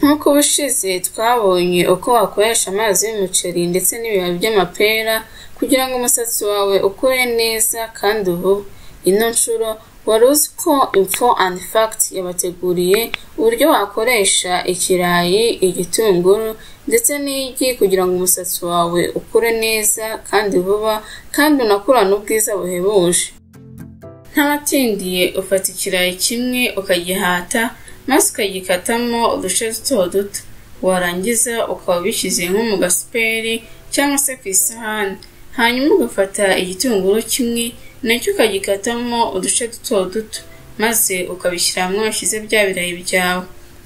Nk'uko ubushize twabonye uko wakoresha amazi y'umuceri ndetse n'ibibabi by'amapera kugira ngo umusatsi wawe ukure neza kandi vuba. Ino nshuro wari uzi ko Info and Fact yabateguriye uburyo wakoresha ikirayi, igitunguru ndetse n'igi kugira ngo umusatsi wawe ukure neza kandi vuba kandi unakurane ubwiza buhebuje. Ntabatindiye, ufata ikirayi kimwe ukagihata maze ukagikatamo uduce duto duto, warangiza ukaba ubishyize nko mu gasuperi cyangwa se ku isahani, hanyuma ugafata igitunguru kimwe nacyo ukagikatamo uduce duto duto maze ukabishyira hamwe washyize bya birayi byawe.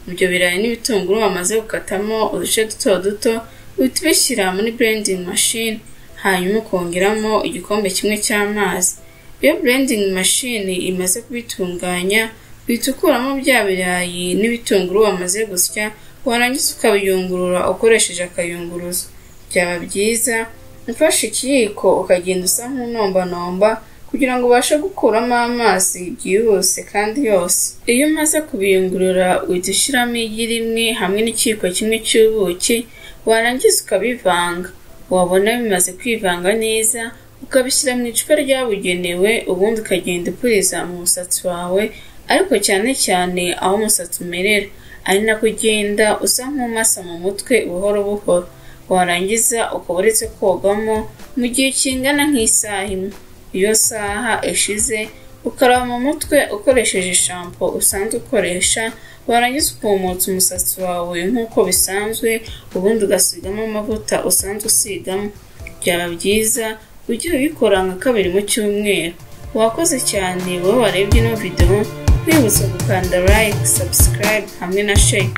Ibyo birayi n'ibitunguru wamaze gukatamo uduce duto duto uhita ubishyira muri blending machine, hanyuma ukongeramo igikombe kimwe cy'amazi. Iyo blending machine imaze kubitunganya, uhita ukuramo bya birayi n'ibitunguru wamaze gusya, warangiza ukabiyungurura ukoresheje akayunguruzo. Byaba byiza ufashe ikiyiko ukagenda usa nk'unombanomba kugira ngo ubashe gukuramo amazi byihuse kandi yose. Iyo umaze kubiyungurura, uhita ushyiramo igi rimwe hamwe n'ikiyiko kimwe cy'ubuki, warangiza ukabivanga. Wabona bimaze kwivanga neza, ukabishyira mu icupa ryabugenewe, ubundi ukagenda upuriza mu musatsi wawe, ariko cyane cyane aho umusatsi umerera, ari nako ugenda usa nk'umasa mu mutwe buhoro buhoro, warangiza ukaba uretse kogamo mu gihe kingana nk'isaha imwe. Iyo saha ishize, ukaraba mu mutwe ukoresheje shampoo usanzwe ukoresha, warangiza ukumutsa umusatsi wawe nk'uko bisanzwe, ubundi ugasigamo amavuta usanzwe usigamo. Byaba byiza ujye ubikora nka kabiri mu cyumweru. Wakoze cyane wowe warebye ino video, nkwibutsa gukanda like, subscribe hamwe na share.